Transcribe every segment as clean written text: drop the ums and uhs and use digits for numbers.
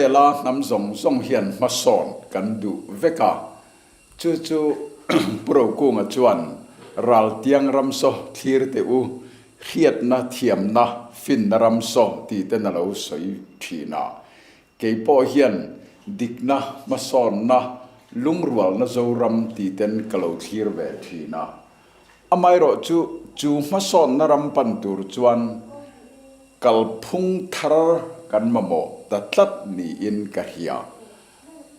Khawvela hnam zawng zawng hian hmasawn kan duh vek a, chu chu Pu Rokunga chuan Raltiang ramsaw thlir teh u, hriatna, thiamna, finna ramsaw tih ten a lo sawi thin a. Kei pawh hian dikna, hmasawnna, lungrualna Zoram tih ten ka lo thlir ve thin a. Amaherawhchu chu hmasawnna ram pan tur chuan Kalphung thar kan mamawh ta tlat niin ka hria.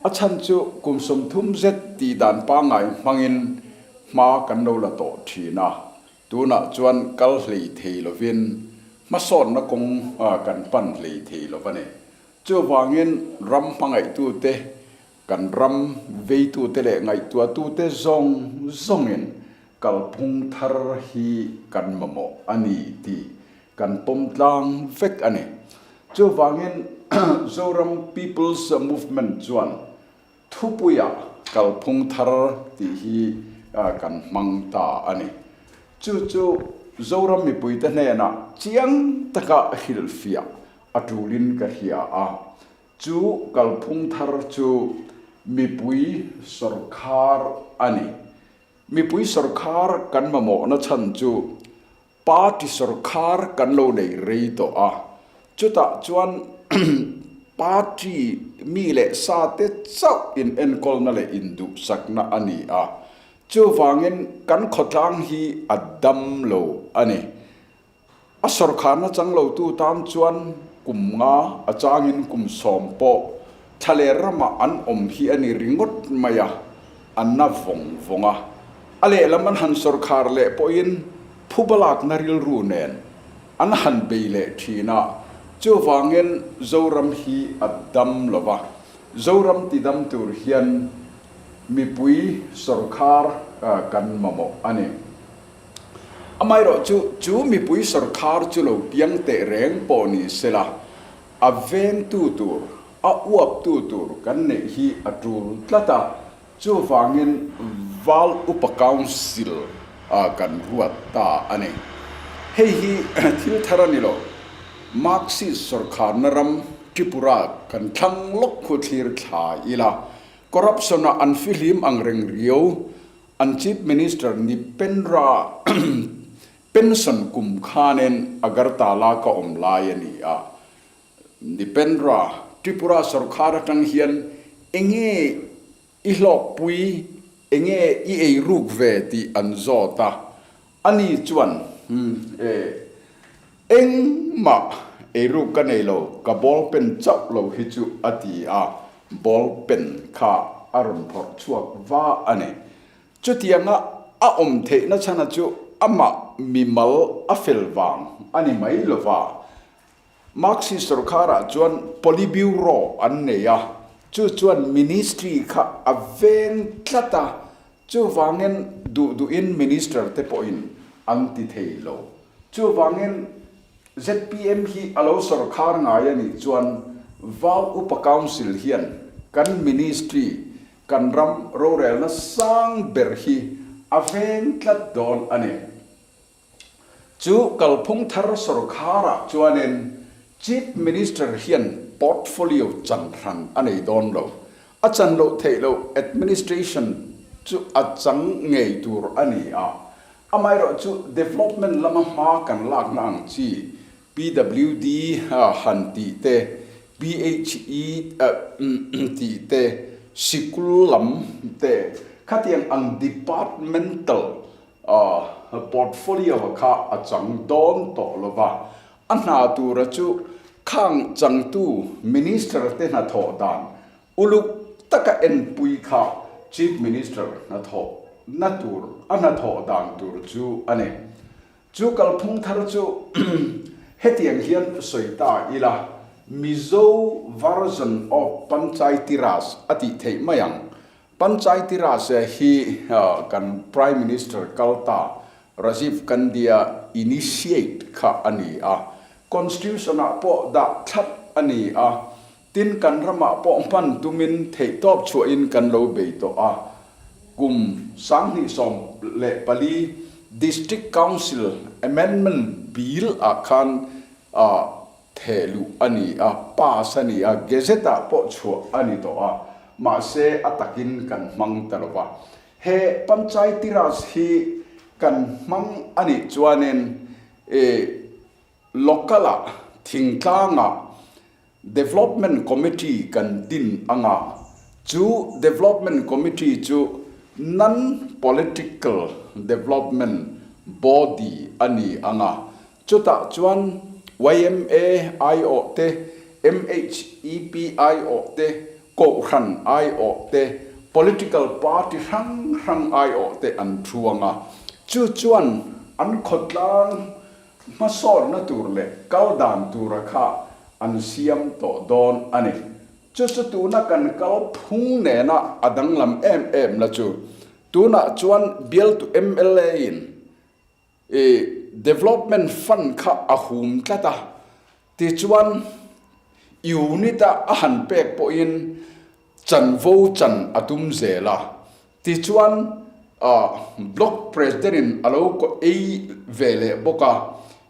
A chhan chu kum 30 zet tih dan pangngai hmangin hma kan lo la tawh thin a, tunah chuan kal hlei thei lovin hmasawnna kawng kan pan hlei thei lo a ni. Chuvangin ram hmangaihtute Kan ram veitute leh ngaihtuahtute zawng zawngin kalphung thar hi kan mamawh a ni tih kan pawm tlang vek a ni. Chuvangin Zoram People's Movement chuan thupuia kalphung thar tih hi kan hmang ta a ni. Chu chu Zoram mipuite hnenah chiang taka hrilhfiah a tulin ka hria a. Chu kalphung thar chu mipui sawrkhar a ni. Mipui sawrkhar kan mamawhna chhan chu party sawrkhar kan lo nei rei tawh a, chutah chuan party mi leh sa te chauh in enkawlna leh induhsakna a ni a, chuvangin kan khawtlang hi a dam lo a ni. A sawrkharna chang lotu tan chuan kum nga a changin kum 10 pawh thlaler ramah an awm hi a ni ringawt mai a, a na vawng vawng a. A lehlam an han sawrkhar leh pawhin phubalakna rilru nen an han bei leh thin a, chuvangin Zoram hi a dam lo va, Zoram tidam tur hian mipui sawrkhar kan mamawh a ni. Amaherawh chu, chu mipui sawrkhar chu lo piang teh reng pawh ni sela, a vengtu tur, a uaptu tur kan neih hi a tul tlat a, chuvangin Val Upa Council kan ruat ta a ni. Hei hi thil thar a ni lo, Marxist sawrkharna ram Tripura kan thlang lawk khu thlir thla ila, corruption-ah an fihlim ang reng riau An Chief Minister Nipendra pension kum khanin Agartala ka awm lai a ni a. Nipendra, Tripura sorkar atang hian enge i hlawkpui, enge i eiruk ve tih an zawt a. Ani chuan, E, engmah eiruk ka nei lo, ka ball pen chauh lo hi chu a ti a, ball pen kha a rawn phawrh chhuak va a ni. Chutianga a awm theihna chhana chu amah mimal a fel vang a ni mai lo va. Marxist sorkarah chuan Politburo an nei a, chu chuan ministry kha a veng tlat a, Chuvangin duh duhin Minister te pawhin an ti thei lo. Chuvangin zpm hi a lo sawrkhar ngai a nih chuan Val Upa Council hian kan Ministry, kan ram rorelna sang ber hi a veng tlat dawn a ni. Chu kalphung thar sawrkharah chuanin Chief Minister hian portfolio chan hran a nei dawn lo. A chan loh theih loh administration chu a chang ngei tur a ni a. Amaherawhchu development lama hma kan lakna ang chi PWD han tih te, PHE tih te, sikul lam te, khatiang ang departmental Portfolio kha a chang dawn tawh lo va, a hna tura chu khang changtu Minister te hnathawh dan uluk taka enpui kha Chief Minister hnathawh na tur a hnathawh dan tur chu a ni. Chu kalphung thar chu hetiang hian sawi ta ila, Mizo version of Panchayati Raj a tih theih mai ang. Panchayati Raj hi kan Prime Minister kal ta Rajiv Gandhi-a initiate kha a ni a, Constitution-ah pawh dah thlap a ni a, tin kan ramah pawh hman tumin theihtawp chhuahin kan lo bei tawh a. Kum 2014 District Council Amendment Bill-ah khan. Theh luh a ni a, pass a ni a, gazette ah pawh chhuah a ni tawh a, mahse a takin kan hmang ta lo va. He Panchayati Raj hi kan hmang a nih chuanin ih local ah thingtlang ah Development Committee kan din anga, chu Development Committee chu non-political development body a ni anga, Chutah chuan yma aiawh te, MHEP aiawh te, Kohhran aiawh te, political party hrang hrang aiawh te an thu ang a. Chu chuan an khawtlang hmasawnna tur leh kal dan tura kha an siam tawh dawn a ni. Chu chu tuna kan kal phung nena a danglam em em na chu tunah chuan bialtu mla in I development fund kha a hum tlat a, tichuan unit a a han pek pawhin chanvo chan a tum zel a, tichuan block president in a lo ei ve leh bawk a,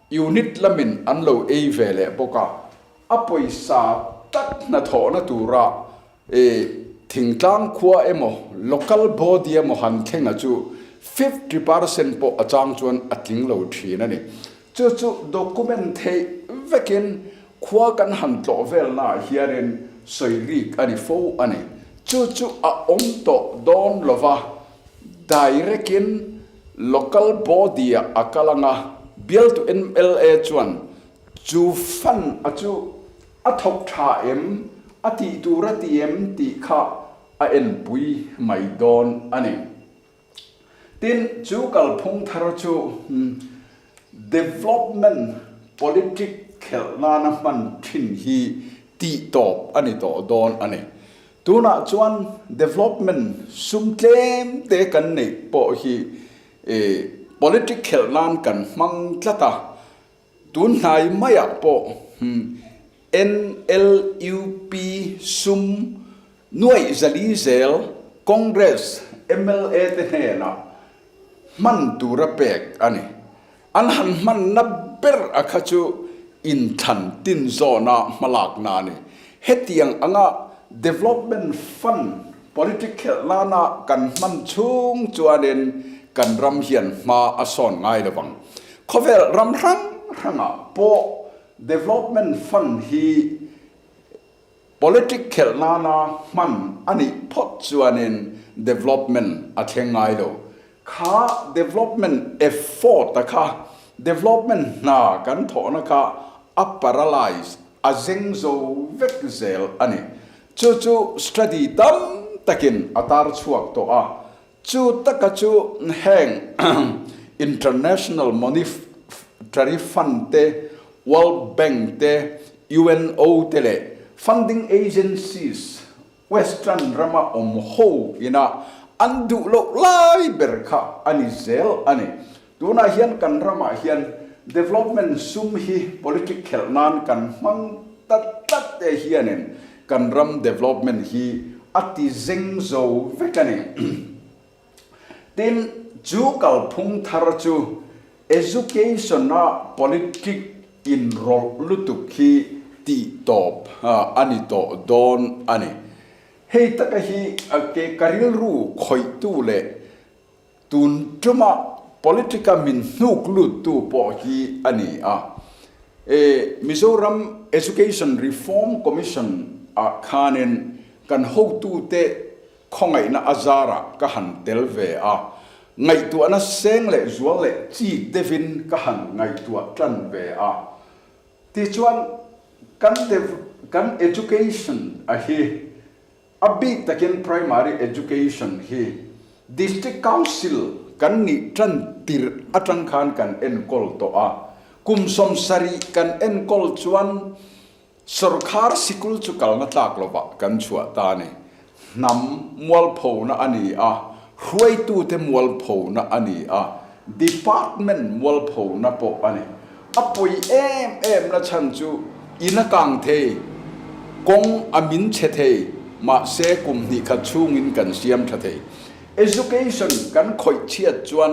unit lamin an lo ei ve leh bawk a, a pawisa tak hnathawhna tura I thingtlang khua emaw local body emaw han thlenga chu 50% pawh a chang chuan a tling lo thin a ni. Chu chu document theih vekin khua kan han tlawh velnaah hianin sawi rik a ni fo a ni. Chu chu a awm tawh dawn lova direct-in local body-ah a kal anga bialtu mla chuan chu fund a chu A thawk tha em? A tih tur a ti em? Tih kha a enpui mai dawn a ni. Tin, chu kalphung thar chu development politic khelh nana hman thin hi tih tawp a ni tawh dawn a ni. Tunah chuan development sum tlem te kan neih pawh hi politic khelh nan kan hmang tlat a. Tun hnai maiah pawh NLUP sum nuaih zali zel Congress mla te hnenah hman tura pek a ni. An han hmanna ber a kha chu inthlan tin zawna hmalakna a ni. Hetiang anga Development Fund politic khelh nana kan hman chhung chuanin kan ram hian hma a sawn ngai lo vang. Khawvel ram hrang hrangah pawh Development Fund hi politic khelh nana hman a nih phawt chuanin development a thleng ngai lo. Kha development effort a kha development hna kan thawhna kha a paralyze, a zeng zo vek zel a ni. Chu chu study tam takin a tar chhuak tawh a, Chu taka chu heng International Monetary Fund te, World Bank te, UNO te leh funding agencies Western rama awm ho ina an duh loh lai ber kha a ni zel a ni. Tunah hian kan ramah hian development sum hi politic khelh nan kan hmang ta tlat te hianin kan ram development hi a ti zeng zo vek a ni. Tin, chu kalphung thar chu education-a politic inrawlh lutuk hi tih tawp a ni tawh dawn a ni. Hei taka hi ke ka rilru khawihtu leh Tun tuma politica min hnuk luttu pawh hi a ni a. E Mizoram Education Reform Commission ah khanin kan hotute khawngaihna a zarah ka han tel ve a. Ngaihtuahna seng leh zual leh chik deuhin ka han ngaihtuah tan ve a. Tichuan kan kan education a hi A bik takin Primary Education hi District Council kan nih tan tirh atang khan kan enkawl tawh a, kum 70 kan enkawl chuan sawrkhar sikul chu kalna tlak lovah kan chhuah ta a ni. Hnam mualphona a ni a, hruaitute mualphona a ni a, Department mualphona pawh a ni. A pawi em em na chhan chu in a kang thei, kawng a min chhe thei, mahse kum hnih khat chhungin kan siam tha thei. Education kan khawih chhiat chuan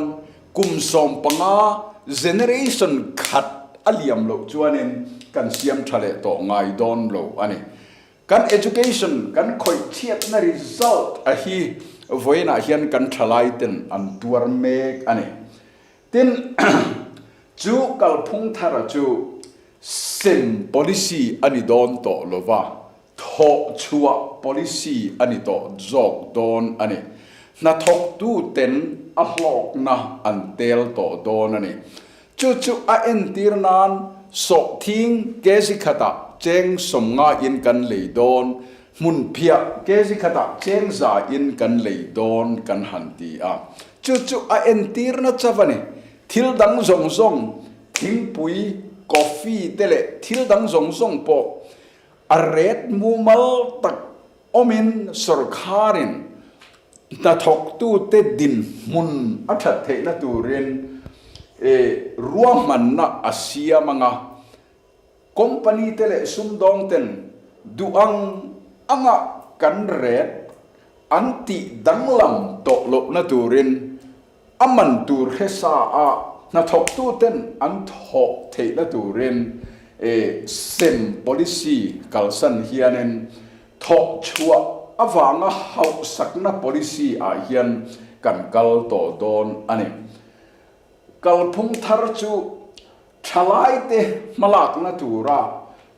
kum 15 generation khat a liam loh chuanin. kan siam tha leh tawh ngai dawn lo a ni. Kan education kan khawih chhiatna result a hi vawiinah hian kan thalai ten an tuar mek a ni. Tin, chu kalphung thara chu sem policy a ni dawn tawh lo va, thawh chhuah policy a ni tawh zawk dawn a ni. Hnathawktu ten a hlawkna an tel tawh dawn a ni. Chu chu a entir nan sawhthing kg khatah cheng 50 in kan lei dawn, hmunphiah kg khatah cheng 100 in kan lei dawn kan han ti a. Chu chu a entirna chauh a ni. Thil dang zawng zawng, thingpui, coffee te leh thil dang zawng zawng pawh a ret mumal tak awmin sawrkharin hnathawktute dinhmun a that theihna turin ruahmanna a siam ang a, company te leh sumdawngten duh ang anga kan ret an tih danglam tawh lohna turin A man tur hre sa a hnathawktuten an thawh theihna turin sem policy kalsan hianin thawh chhuah avanga hauhsakna policy ah hian kan kal tawh dawn a ni. Kalphung thar chu thalaite hmalakna tura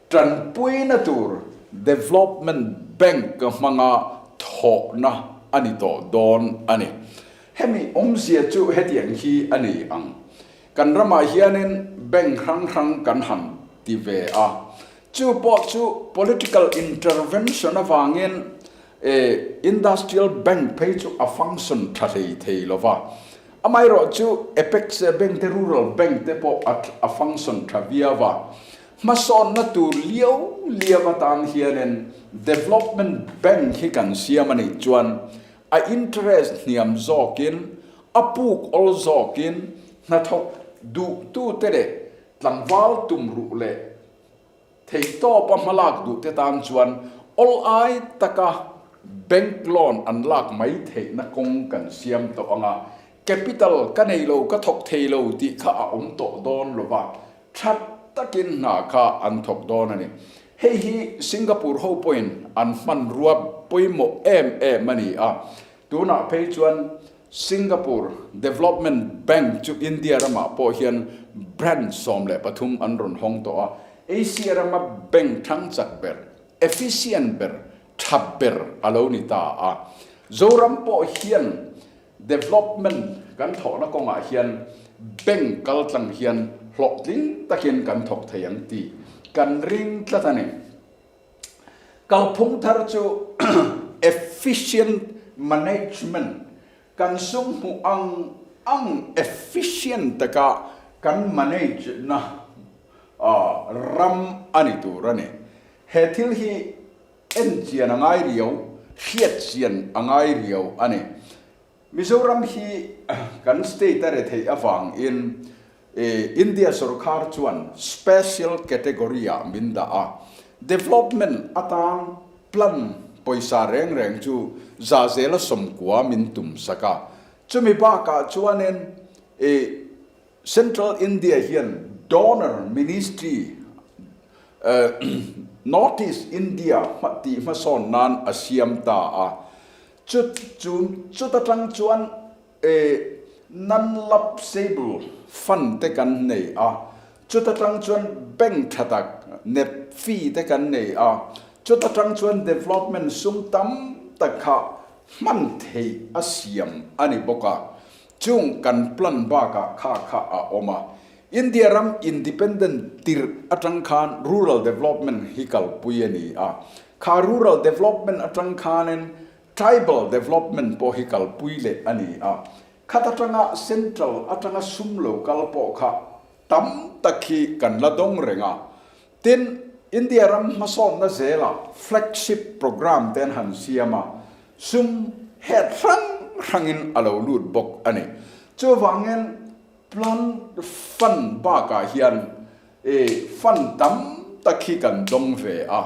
Tanpuina tur Development Bank hmanga thawhna a ni tawh dawn a ni. Hemi awmzia chu hetiang hi a ni ang. Kan ramah hianin bank hrang hrang kan han ti ve a. Chu pawh chu political intervention avangin Industrial Bank phei chu a function tha hlei thei lo va. Amaherawhchu Apex Bank te Rural Bank te pawh a function tha viau a. Hmasawnna tur liau liau atan hianin Development Bank hi kan siam a nih chuan a interest hniam zawkin, a puk awl zawkin hnathawk duhtute leh tlangval tumruh leh theihtawpa hmalak duhte tan chuan awl ai taka bank loan an lak mai theihna kawng kan siam tawh ang a, capital ka nei lo ka thawk thei lo tih kha a awm tawh dawn lo va. Tha takin hna kha an thawk dawn a ni. Hei hi Singapore ho pawhin an hmanrua pawimawh em em a ni a. Tunah phei chuan Singapore Development Bank chu India ramah pawh hian branch 13 an rawn hawng tawh a. Asia rama bank thang chak ber, efficient ber, tha ber a lo ni ta a. Zoram pawh hian Development kan thawhna kawngah hian bank kaltlang hian hlawhtling takin kan thawk thei ang tih kan ring tlat a ni. Kalphung thar chu efficient management, kan sum hmuh ang ang efficient taka kan manage na ram a ni tur a ni. He thil hi En chian a ngai riau, hriat chian a ngai riau a ni. Mizoram hi kan state a retheih avangin India sorkar chuan special category ah min dah a. Development atan plan pawisa reng reng chu zahzela 90 min tum sak a. Chumi bakah chuanin Central India hian Donor Ministry North East India tih hmasawn nan a siam ta a. Chu chu chuta tang chuan Non-Lapsable Fund te kan nei a, chuta tang chuan bank tha tak NEDFi te kan nei a, chuta tang chuan development sum tam tak kha hman theih a siam a ni bawk a. Chung kan plan bakah kha kha a awm a. India ram independent tirh atang khan rural development hi kalpui a ni a. Kha rural development atang khanin tribal development pawh hi kalpui leh a ni a. Khat atanga central atanga sum lo kal pawh kha tam tak hi kan la dawng reng a. Tin, India ram hmasawnna zelah flagship programme te an han siam a, sum het hrang hrangin a lo lut bawk a ni. Chuvangin plan fund bakah hian fund tam tak hi kan dawng ve a,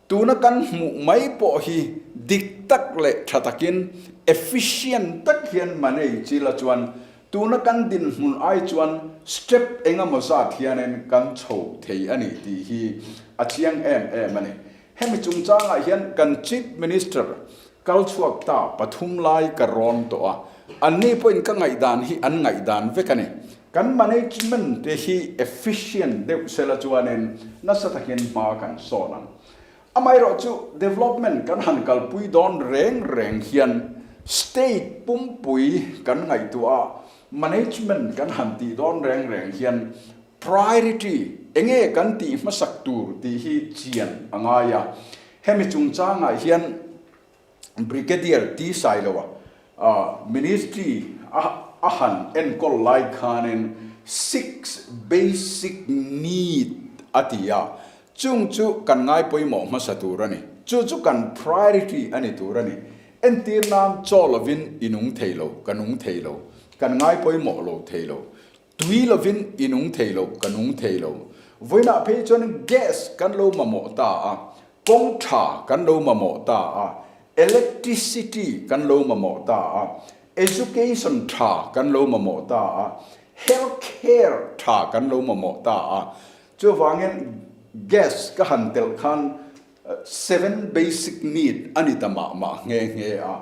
tuna kan hmuh mai pawh hi dik tak leh tha takin efficient tak hian manage ila chuan. Tuna kan dinhmun ai chuan step engemaw zat hianin kan chho thei a ni tih hi a chiang em em a ni. Hemi chungchangah hian kan Chief Minister kal chhuak ta pathum lai ka rawn tawh a, anni pawhin ka ngaihdan hi an ngaihdan vek a ni. Kan management te hi efficient deuh sela chuanin nasa takin hma kan sawn ang. Amaherawhchu development kan han kalpui dawn reng reng hian state pumpui kan ngaihtuah a, management kan han tih dawn reng reng hian priority enge kan tih hmasak tur tih hi chian a ngai a. Hemi chungchangah hian Brigadier T Sailoa Ministry a han enkawl lai khanin six basic need a ti a, chung chu kan ngai pawimawh hmasa tur a ni. Chu chu kan priority a ni tur a ni. Entir nan chaw lovin i nung thei lo, ka nung thei lo, kan ngai pawimawh lo thei lo. Tui lovin i nung thei lo, ka nung thei lo. Vawiinah phei chuan gas kan lo mamawh ta a, kawng tha kan lo mamawh ta a, electricity kan lo mamawh ta a, education tha kan lo mamawh ta a, health care tha kan lo mamawh ta a. Chuvangin gas ka han telh khan seven basic need a ni ta mah mah nghe nghe a.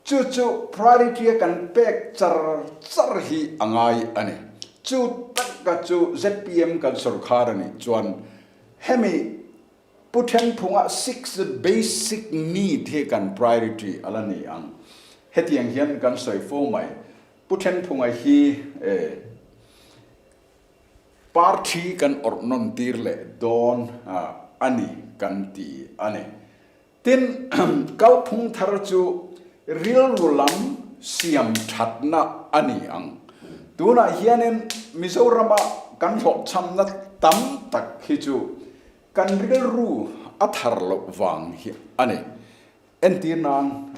Chu chu priority a kan pek char char hi a ngai a ni. Chu taka chu zpm kan sorkar a nih chuan hemi Pu Thenphunga six basic need hi kan priority a la ni ang. Hetiang hian kan sawi fo mai. Pu Thenphunga hi party kan awrh nawn tir leh dawn a ni kan ti a ni. Tin, kalphung thar chu rilru lam siam thatna a ni ang. Tunah hianin Mizorama kan hlawhchhamna tam tak hi chu kan rilru a thar loh vang hi a ni. Entir nan,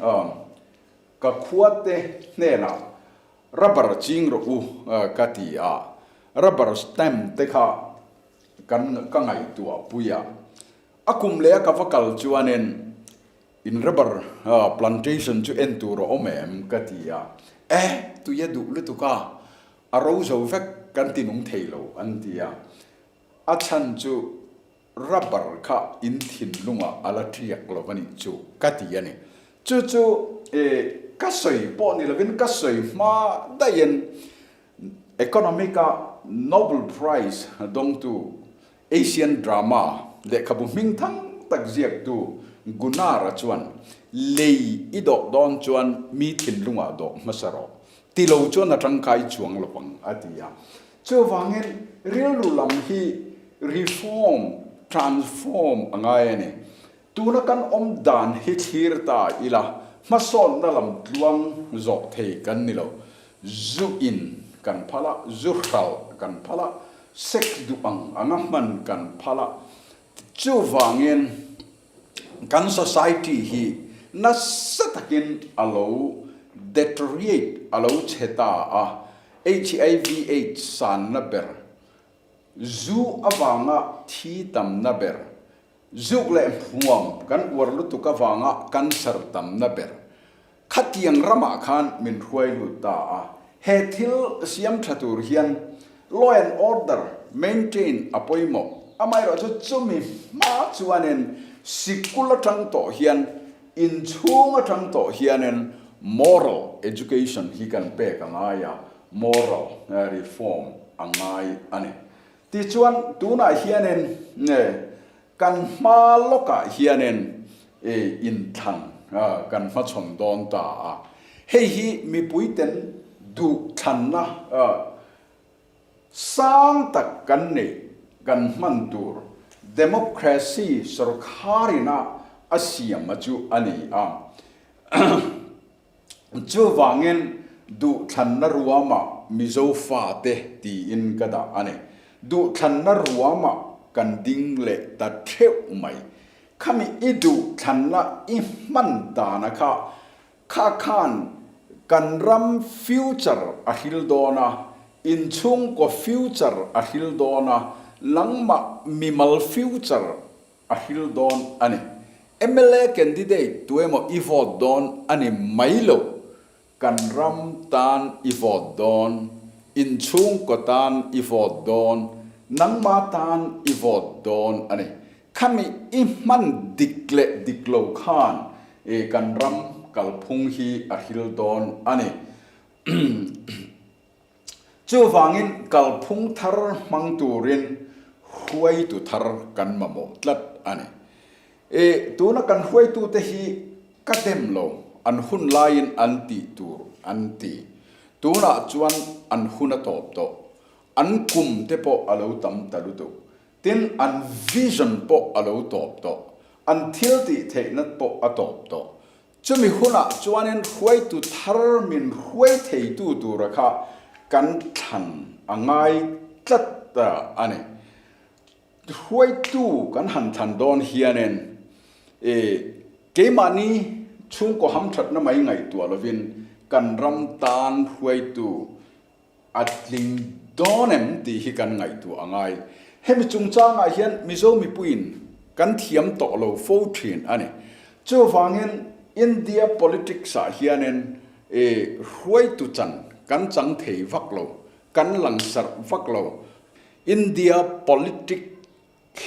ka khuate hnenah rubber ching rawh u ka ti a, rubber stamp te kha kan ka ngaihtuah pui a. A kum leh a ka va kal chuanin in rubber plantation chu en tur a awm em ka ti a, e tui a duh lutuk a, a ro zo vek kan ti nung thei lo an ti a, a chhan chu rubber kha in thinlungah a la tiak lo a nih chu ka ti a ni. Chu chu e ka sawi pawh ni lovin ka sawi hma daihin Economic-a Nobel Prize dawngtu Asian Drama lehkhabu hming thang tak ziaktu Gunnar-a chuan, Lei i dawh dawn chuan mi thinlungah dawh hmasa rawh, ti lo chuan a tangkai chuang lo ang, a ti a. Chuvangin rilru lam hi reform, transform a ngai a ni. Tuna kan awm dan hi thlir ta ila, hmasawnna lam tluang zawh thei kan ni lo. Zu in kan phal a, zu hralh kan phal a, sex duh ang anga hman kan phal a. Chuvangin kan society hi nasa takin a lo deteriorate, a lo chhe ta a, HIV aids sanna ber, zu avanga thi tamna ber, Zuk leh hmuam kan uar lutuk avanga cancer tamna ber khatiang ramah khan min hruai lut ta a. He thil siam tha tur hian law and order maintain a pawimawh. Amaherawhchu chumi hma chuanin sikul atang tawh hian inchhung atang tawh hianin moral education hi kan pek a ngai a, moral reform a ngai a ni. Tichuan, tunah hianin nge kan hma lawkah hianin inthlan kan hmachhawn dawn ta a. Hei hi mipuiten duhthlanna sang tak kan neih kan hman tur democracy sorkharina a siam a chu a ni a. Chuvangin duhthlanna ruamah Mizo fate tiin ka dah a ni. Duhthlanna ruamah kan ding leh ta theuh mai. Khami i duhthlanna i hman dana kha kha khan kan ram future a hril dawn a, inchhungkaw future a hril dawn a, nangmah mimal future A hril dawn a ni. Mla candidate tuemaw i vote dawn a ni mai lo. Kan ram tan i vote dawn, in chhungkaw tan i vote dawn, nangma tan i vote dawn a ni. Khami i hman dik leh dik lo khan kan ram kalphung hi a hril dawn a ni. Chuvangin kalphung thar hmang turin hruaitu thar kan mamawh tlat a ni. E, tuna kan hruaitute hi ka dem lo, an hun laiin an tih tur an ti. Tunah chuan an hun a tawp tawh, an kum te pawh a lo tam ta lutuk. Tin, an vision pawh a lo tawp tawh, an thil tih theihna pawh a tawp tawh. Chumi hunah chuanin hruaitu thar min hruai theitu tura kha kan thlan a ngai tlat a ni. Hruaitu kan han thlan dawn hianin i keimahni chhungkaw hamthatna mai ngaihtuah lovin kan ram tan hruaitu A tling dawn em tih hi kan ngaihtuah a ngai. Hemi chungchangah hian Mizo mipuiin kan thiam tawh lo fo thin a ni. Chuvangin India politics-ah hianin i hruaitu chan kan chang thei vak lo, kan langsarh vak lo. India politic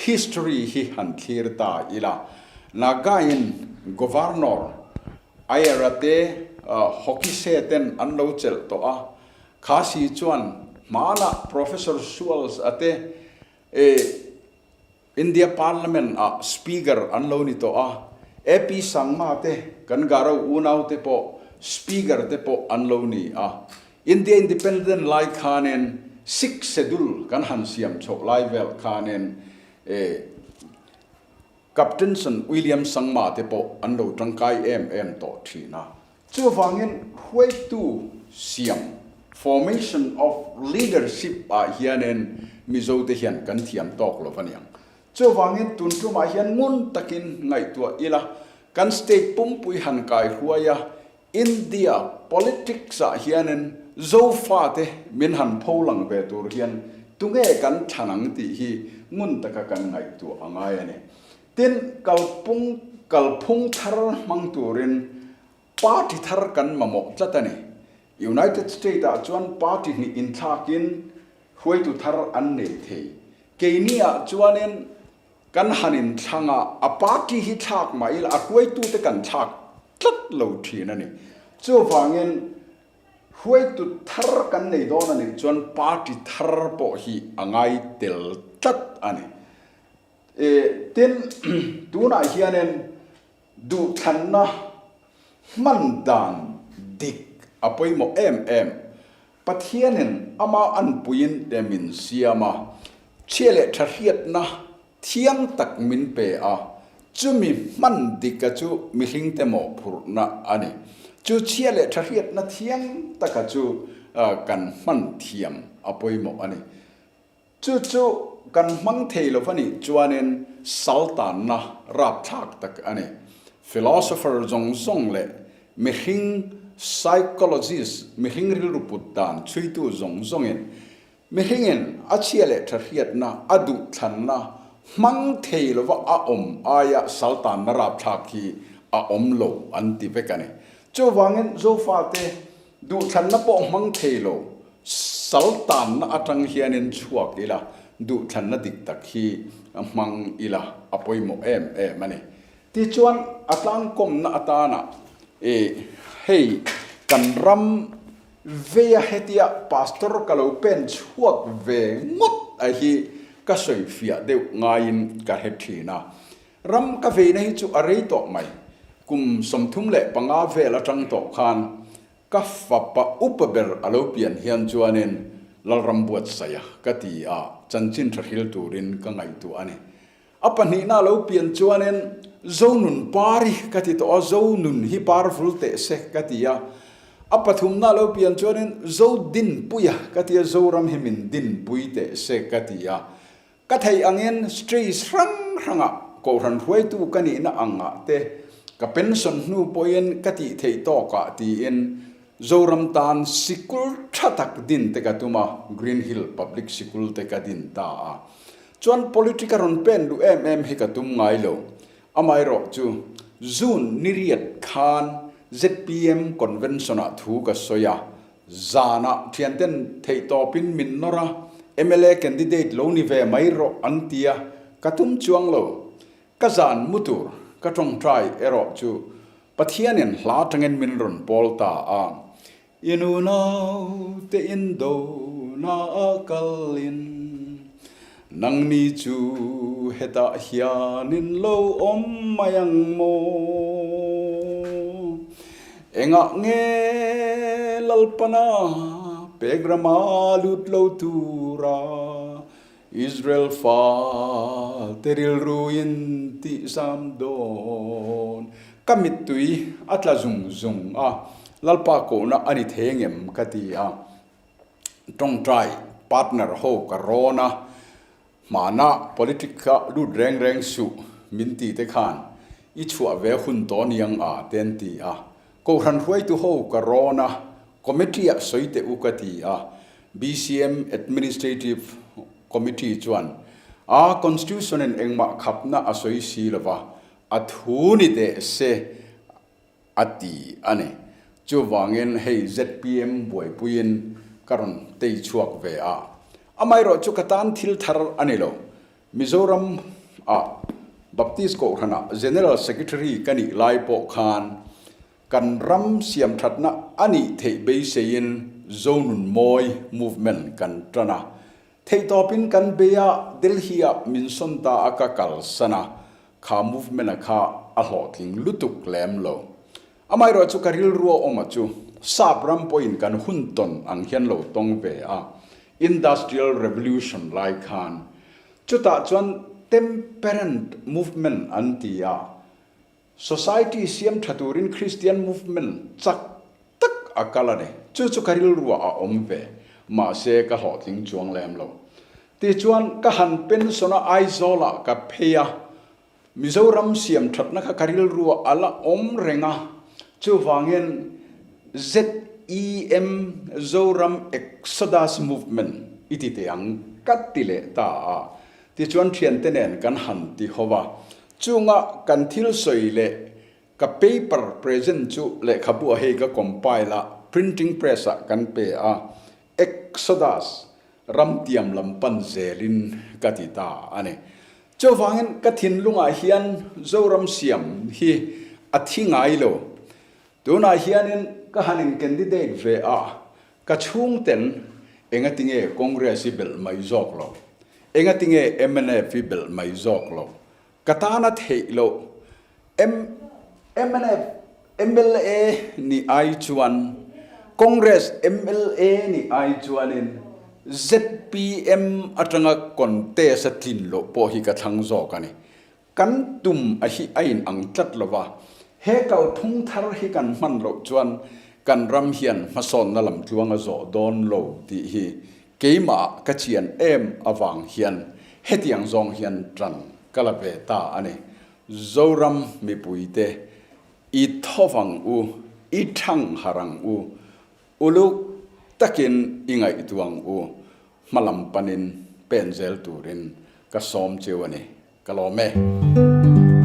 History hi han thlir ta ila, Nagain Governor Ayer-a te Hokise ten an lo chelh tawh a, Khasi chuan hmanah Professor Suals-a te India Parliament ah Speaker an lo ni tawh a, AP Sangma te kan Garo unau te pawh Speaker te pawh an lo ni a. India Independent lai khanin Sixth Schedule kan han siam chhoh lai vel khanin Captainson William Sangma te pawh an lo tangkai em em tawh thin a. Chuvangin hruaitu siam, formation of leadership, ah hianin Mizo te hian kan thiam tawk lo aniang. Chuvangin tun tumah hian ngun takin ngaihtuah ila, kan state pumpui han kai hruai a, India politics ah hianin Zofate min han pho lang ve tur hian tunge kan thlan ang tih hi ngun taka kan ngaihtuah a ngai a ni. Tin, kalpung kalphung thar hmang turin party thar kan mamawh tlat a ni. United State ah chuan party hnih inthlakin hruaitu thar an nei thei. Keini ah chuanin Kan han inthlang a, a party hi thlak mah ila a hruaitute kan thlak tlat lo thin a ni. Chuvangin hruaitu thar kan nei dawn a nih chuan party thar pawh hi a ngai tel tlat a ni. Tin, tunah hianin duhthlanna hman dan dik a pawimawh em em. Pathianin ama anpuiin te min siam a, chhia leh tha hriatna thiang tak min pe a, chumi hman dika chu mihringte mawhphurhna a ni. Chu chhia leh tha hriatna thiang taka chu kan hman thiam a pawimawh a ni. Chu chu kan hmang thei lo va nih chuanin saltanna rapthlak tak a ni. Philosopher zawng zawng leh mihring psychologist, mihring rilru put dan chhuitu zawng zawngin mihringin a chhia leh tha hriatna, a duhthlanna hmang thei lova a awm aia saltanna rapthlak hi a awm lo an ti vek a ni. Chuvangin Zofate Duhthlanna pawh hmang thei lo, sal tanna atang hianin chhuak ila, duhthlanna dik tak hi hmang ila a pawimawh em em a ni. Tichuan, a tlangkawmna atana i hei kan ram veia hetia pastor ka lo pen chhuak ve ngawt a hi ka sawi fiah deuh ngaiin ka hre thin a. Ram ka veina hi chu a rei tawh mai. Kum 35 vel atang tawh khan ka fapa upa ber a lo pian hian chuanin Lalram buatsaih a ka ti a, chanchin tha hril turin ka ngaihtuah a ni. A pahnihna a lo pian chuanin Zonun par hi ka ti tawh a, Zonun hi par vul teh se ka ti a. A pathumna a lo pian chuanin Zodinpuia ka ti a, Zoram hi min dinpui teh se ka ti a. Ka theih angin streets hrang hrangah kohhran hruaitu ka nihna angah te, ka pension hnu pawhin ka tih theih tawkah tiin Zoram tan sikul tha tak din te ka tum a, Green Hill Public Sikul te ka din ta a. Chuan politic a rawn pen duh em em hi ka tum ngai lo. Amaherawh chu June ni riat khan. Zpm Convention-ah thu ka sawi a, zanah thianten theihtawpin min nawr a, mla candidate lo ni ve mai rawh an ti a, ka tum chuang lo. Ka zan mu tur ka tawngtai erawh chu Pathianin hla tangin min rawn pawl ta a, I nu naute in do na a kalin nangni chu hetah hianin lo awm mai ang maw? Engah nge Lalpana pek rama lut lo tura Israel fa te rilru in tih zam dawn. Ka mittui a tla zung zung a, Lalpa kohna a ni thei ngem ka ti a. Tawngtai partner ho ka rawn a, hmana politic kha lut reng reng suh min ti te khan i chhuah ve hun tawh niang a te an ti a. Kohhran hruaitu ho ka rawn a, committee ah sawi teh u ka ti a, BCM Administrative Committee chuan a Constitution in engmah khapna a sawi si lova, a thu ni teh se a ti a ni. Chuvangin hei zpm buaipuiin ka rawn tei chhuak ve a. Amaherawh chu ka tan thil thar a ni lo. Mizoram ah Baptist Kohhran ah General Secretary ka nih lai pawh khan kan ram siamthatna a nih theih beiseiin Zonunmawi Movement kan tan a. Theihtawpin kan bei a, Delhi ah min sawn ta a ka kalsan a, kha movement a kha a hlawhtling lutuk lem lo. Amaherawh chu ka rilru a awm a chu sap ram pawhin kan hun tawn ang hian lo tawng ve a, Industrial Revolution lai khan. Chutah chuan Temperance Movement an ti a, society siam tha turin Christian movement chak tak a kal a ni. Chu chu ka rilruah a awm ve, mahse ka hlawhtling chuang lem lo. Tichuan ka han pension a Aizawlah ka phei a, Mizoram siam thatna kha ka rilruah a la awm reng a, chuvangin ZEM, Zoram Exodus Movement, i ti teh ang ka ti leh ta a, tichuan thiante nen kan han ti ho va, chunga kan thil sawi leh ka paper present chu lehkhabu ah hei ka compile a, printing press ah kan pe a, Exodus ram tiam lam pan zelin ka ti ta a ni. Chuvangin ka thinlungah hian Zoram siam hi a thi ngai lo. Tunah hianin ka han in candidate ve a, ka chhungten engatinge Congress hi belh mai zawk lo, engatinge mnf hi belh mai zawk lo, Ka tana theih loh mnf mla ni ai chuan Congress mla ni ai chuanin zpm atanga contest a tlin loh pawh hi ka thlang zawk a ni. Kan tum a hi a in ang tlat lo va, he kalphung thar hi kan hman loh chuan kan ram hian hmasawnna lamtluang a zawh dawn lo tih hi Keimah ka chian em avang hian hetiang zawng hian tan ka la ve ta a ni. Zoram mipuite i thovang u, i thang har ang u, uluk takin i ngaihtuang u, hmalam panin pen zel turin ka sawm cheu a ni. Ka lawm e.